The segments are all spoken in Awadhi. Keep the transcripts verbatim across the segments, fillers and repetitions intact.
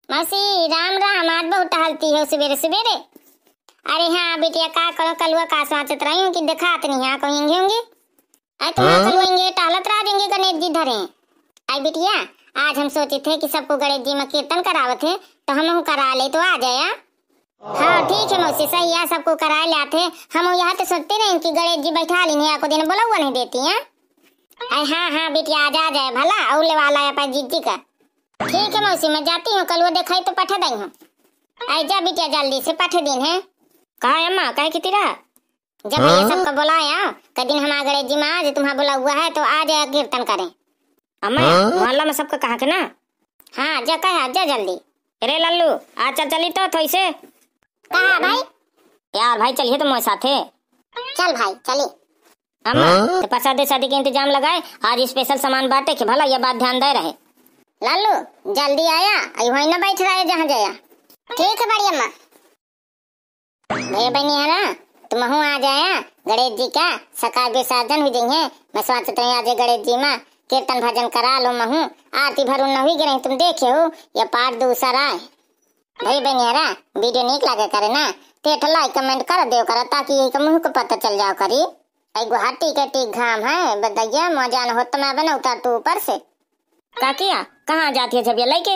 मौसी, राम राम। आज बहुत टहलती हो सुबेरे सुबेरे। अरे हाँ बिटिया, का करो, कलुआ का सोचत रही हूँ कि देखात नहीं है, कहीं होंगे। अरे तुम्हारा कलुआ इंगे टहलत रह देंगे, गणेश जी धरे। आई बिटिया, आज हम सोचे थे कि सबको गणेश जी में कीर्तन करावत है, तो हमहू करा ले तो आ जाया। हाँ ठीक है मौसी, सही है, सबको करा ले आते। हम यहाँ तो सोचते रहे कि गणेश जी बैठा ली नहीं, को दिन बुलावा नहीं देती हैं। अरे हाँ हाँ बिटिया, आ जा, आ जाए भला, और ले वाला है अपने जीजी का। ठीक है मौसी, मैं जाती हूँ, कलुआ देखाई तो पठा दई हूँ। आई जा बिटिया, जल्दी से पठा दिन है। कहा अम्मा, कहे की तेरा? जब भैया सबका बुलाया, कह दिन हम आ गणेश जी में, आज तुम्हारा बुला हुआ है तो आ जाए कीर्तन करें। अम्मा, मोहल्ला में सबका कहा के ना। हाँ जा, कहा जा जल्दी। अरे लल्लू, आज चल चली तो थोड़ी से। कहा भाई? यार भाई, चलिए तो मोए साथे। चल भाई चली। अम्मा, तो प्रसाद शादी के इंतजाम लगाए, आज स्पेशल सामान बांटे के, भला ये बात ध्यान दे रहे। लल्लू, जल्दी आया, आई वहीं ना बैठ रहे जहाँ जाया। ठीक है बड़ी अम्मा। भैया बहनी है ना, तुमहू आ जाया, गणेश जी का सकाल विसर्जन हुई जइहे। मैं सोचत रही आज गणेश जी में कीर्तन भजन करा लो महू, आरती भरू न हुई गई, तुम देखे हो, ये पाठ दूसरा है। भैया बहनी है ना, वीडियो नीक लागे करे ना, तो एक like comment कर देव करा, ताकि यही का मुँह को पता चल जाओ करी। आई गुवाहाटी के टीक घाम है, बदैया मजा न हो तो मैं बना उतार तू ऊपर से। का किया? कहाँ जाती है झबिया लेके?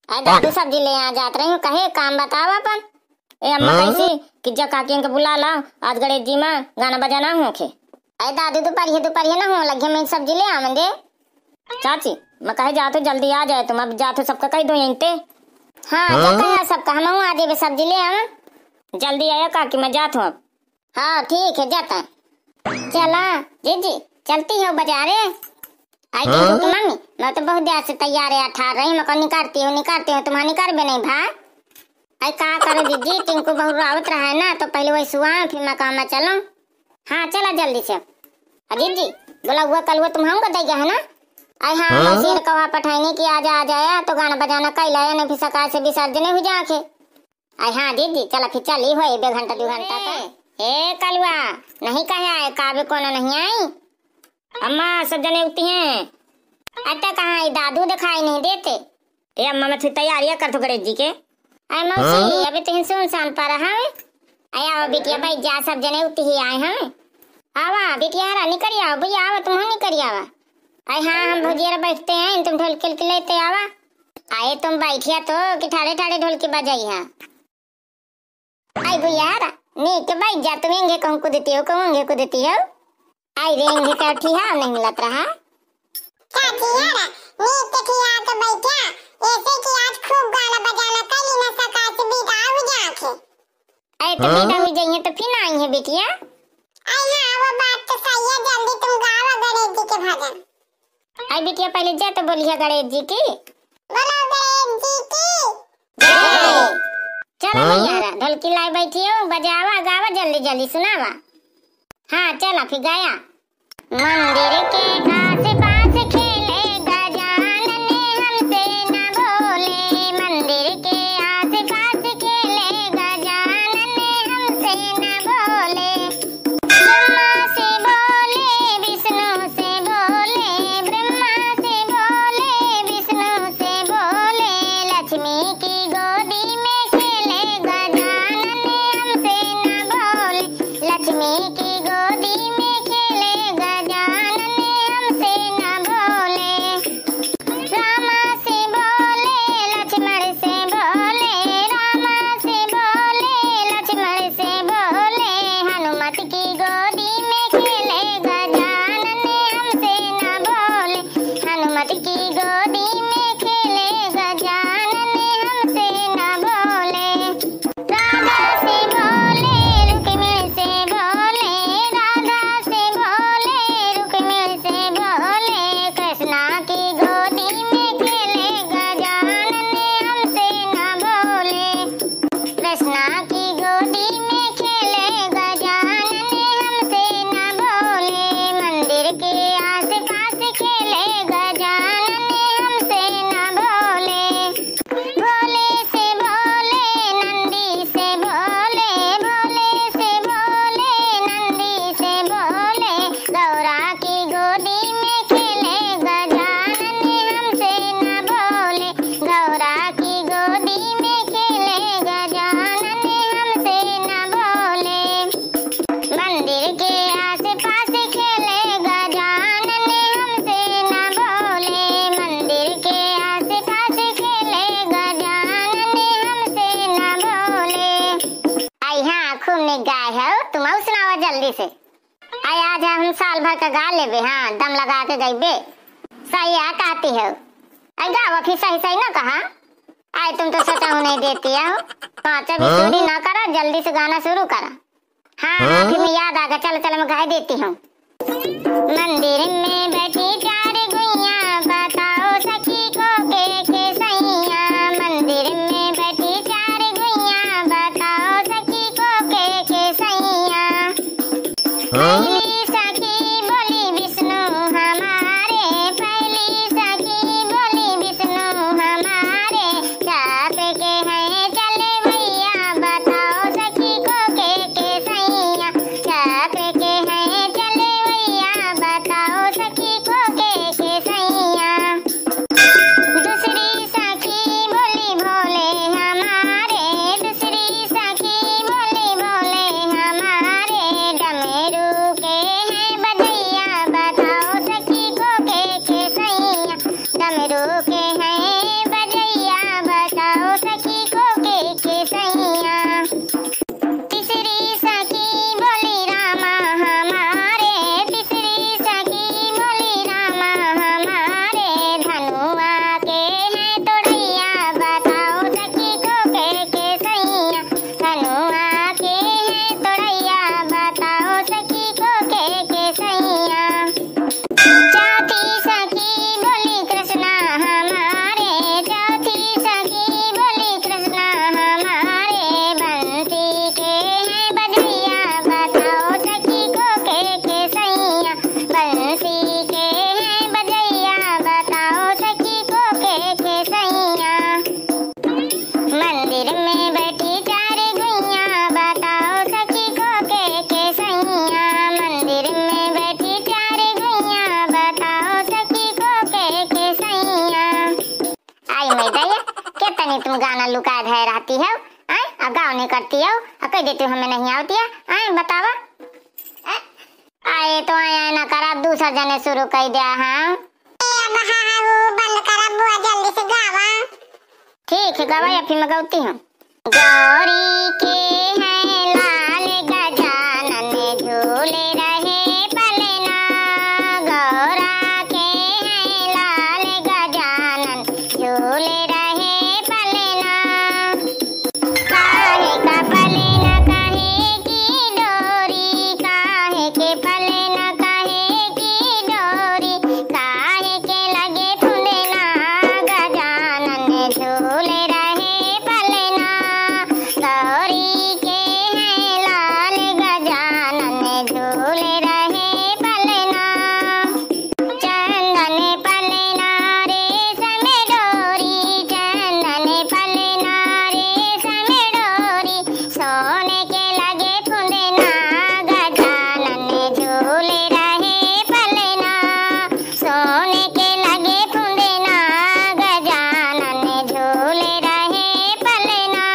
अरे दादू सब्जी ले आ जात रही हूँ, कहे काम बताओ अपन। ए अम्मा, हाँ? कैसी कि जा काकियन के बुला लाओ, आज गणेश जी में गाना बजाना होखे। अरे दादू दोपहरिया दोपहरिया ना हो लगे, मैं सब्जी ले आवन दे। चाची, मैं कहे जात हूँ जल्दी आ जाए तुम, अब जात हूँ सबका कह दो यहीं ते। हाँ, जा हाँ? कहे सबका हम आ जेबे सब्जी ले आवन। जल्दी आया काकी, मैं जात हूँ अब। हाँ ठीक है, जाता है। चला जीजी, चलती हो बाजारे। आई हाँ? टिंकू की मम्मी, मैं तो बहुत देर से तैयार है, ठार रही, मैं कहा निकारती हो, निकारती हो, तुम्हारा निकारबे नहीं भा। आई का करे जीजी, टिंकू बहुत रावत रहा है ना, तो पहले वही सुआ, फिर मैं कहा मैं चलूं। हाँ चला जल्दी से। अजीत जी, बोला हुआ कलुआ तुम्हारा को दे गया है ना? आई हाँ, हाँ? मौसी ने कहा पठाई नहीं कि आ जा, आ जाया, तो गाना बजाना कई लाया, नहीं फिर सकाल से विसर्जन हो जाके। आई हाँ जीजी, चला फिर चली हो एक घंटा दो घंटा का। ए कलुआ, नहीं कहे आए, काबे कोनो नहीं आई। अम्मा, सब जने उठती हैं। अत्ता कहाँ आई दादू, दिखाई नहीं देते। ए अम्मा, मैं थोड़ी तैयारियां कर तो गणेश जी के। आई मौसी, हाँ? अभी तो सुनसान पर है। आई आवा बिटिया, बैठ जा, सब जने उठती ही आए हैं। आवा बिटिया, हरा निकल आओ भैया, आवा तुम निकल आवा। आई हाँ, हम भौजिया बैठते हैं, तुम ढोलकी उलकी लेते आवा। आए तुम बैठिया तो कि ठाड़े ठाड़े ढोलकी बजाई है। आई भैया, नीक बैठ जा, तुम एंगे कहूँ कूदती हो, कहूँ एंगे कूदती हो। आई रे, एंगे तो ठिहा नहीं मिलत रहा। चाची यार, नीक के ठिहा तो बैठा, ऐसे कि आज खूब गाना बजाना कर ली ना, सकाल से बिदा हो जाके। अरे तो बिदा हो जाइए तो फिर आई है बिटिया। आई हाँ, वो बात तो सही है, जल्दी तुम गावा गणेश जी के भजन। आई बिटिया, पहले जय तो बोलिया गणेश जी की। बोलो गणेश जी की जय। चलो हाँ? भैया, ढोलकी लाई बैठी हो, बजावा गावा जल्दी जल्दी सुनावा। हाँ चला फिर गाया। मंदिर के आसपास खेले गजानन, हमसे न बोले। मंदिर के आसपास खेले गजानन, हमसे न बोले। ब्रह्मा से बोले, विष्णु से बोले, ब्रह्मा से बोले, विष्णु से बोले। लक्ष्मी की गोदी में खेले गजानन, हमसे न बोले। लक्ष्मी की गोदी में खेले गजानन, हमसे न बोले। रामा से बोले, लक्ष्मण से बोले, रामा से बोले, लक्ष्मण से बोले। हनुमत की गोदी में खेले गजानन, हमसे न बोले। हनुमत की गोदी में खेले गजानन, हमसे न से। आय आज हम साल भर का गा लेबे, हाँ, दम लगा के गइबे। सही है, कहती हो। आय गावा फिर सही सही ना कहा। आय तुम तो सटाऊ नहीं देती हो। पाँच भी हाँ? चोरी ना करा, जल्दी से गाना शुरू करा। हाँ, हाँ? आखिर में याद आ गया, चलो, चलो, मैं गा देती हूँ। मंदिर में बैठी चार गुइया, बताओ सखी को के के सैया। मंदिर में बैठी चार गुइया, बताओ सखी को के के सैया। हाँ? पहली सखी बोली विष्णु हमारे, पहली सखी बोली विष्णु हमारे, छाप के हैं चले भैया, बताओ सखी को के के सैया। छाप के हैं चले भैया, बताओ सखी को के के सैया। दूसरी सखी बोली भोले हमारे, दूसरी सखी बोली भोले हमारे, डमरू के हैं बजैया, बताओ सखी को के के सैया। डमरू के हैं बजैया, बताओ सखी को के के सैया। तीसरी सखी बोली रामा हमारे, तीसरी सखी बोली रामा हमारे, धनुआ के हैं तोड़ैया, बताओ सखी को के के सैया। धनुआ के हैं तोड़ैया, बताओ सखी को के के सैया। चौथी सखी बोली कृष्णा हमारे, चौथी सखी बोली कृष्णा हमारे, बंसी के हैं बजैया, बताओ सखी को के के सैया। बंसी के हैं बजैया, बताओ सखी को के के सैया। मंदिर में बैठी चार गुइया, बताओ सखी को के के सैया। मंदिर में बैठी चार गुइया, बताओ सखी को के के सैया। आई मैं दया, के तनी तुम गाना लुका धै रहती हो, आय, आ गाओ नहीं करती हो, आ कह देती हो हमें नहीं आवती है, आय, बतावा। आय, आय तो आय, आय ना करा, दूसर जने शुरू कर दिया, हाँ। ए, अब हाँ, हाँ, हू बंद करा, बुआ, जल्दी से गावा। ठीक है, गवा या फिर मैं गाती हूँ। गौरी के हैं लाल गजानन, झूले रहे पलना। गौरा के हैं लाल गजानन, झूले रहे पलना। काहे का पलना, काहे की डोरी, काहे के पलना, काहे की डोरी, काहे के लगे फुंदना, गजानन झूले रहे पलना। गौरी के हैं लाल गजानन, झूले रहे पलना। चंदन पलना रेशम डोरी, चंदन पलना रेशम डोरी, सोने के लगे फुंदना, गजानन झूले रहे पलना। सोने के लगे फुंदना, गजानन झूले रहे पलना।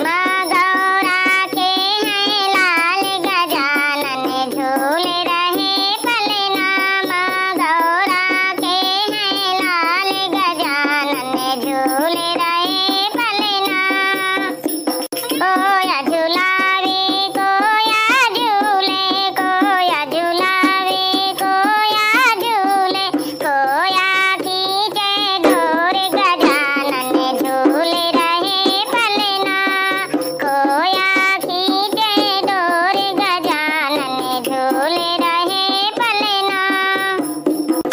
माँ गौरा के हैं लाल गजानन, झूले रहे पलना। माँ गौरा के हैं लाल गजानन, झूले रहे पलना। कोया झुलावे, कोया झूले, कोया झुलावे, कोया झूले, कोया खींचे डोर, गजानन झूले रहे पलना। कोया खींचे डोर, गजानन झूले रहे पलना।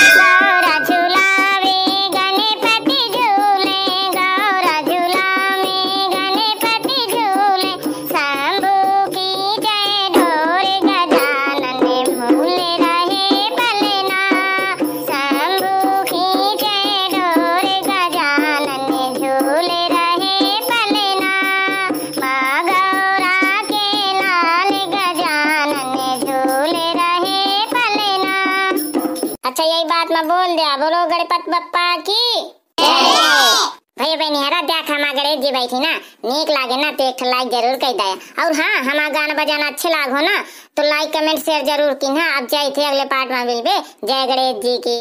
गौरा झुलावे, गणपति झूले, गौरा झुलावे, गणपति झूले, शंभू की जय ढोल, गजानन झूले रहे पलना। शंभू की जय ढोल, गजानन झूले रहे पलना। माँ गौरा के लाल गजानन झूले रहे पलना। अच्छा, यही बात मैं बोल दिया, बोलो गणपत बप्पा की। भैया बहनी हरा देख, हमार गणेश जी बैठी ना, नीक लागे ना तो एक ठो like जरूर कर दया। और हाँ, हमार गाना बजाना अच्छे लाग हो ना तो like, comment, share जरूर की ना। अब जाई थे अगले part में मिलबे। जय गणेश जी की।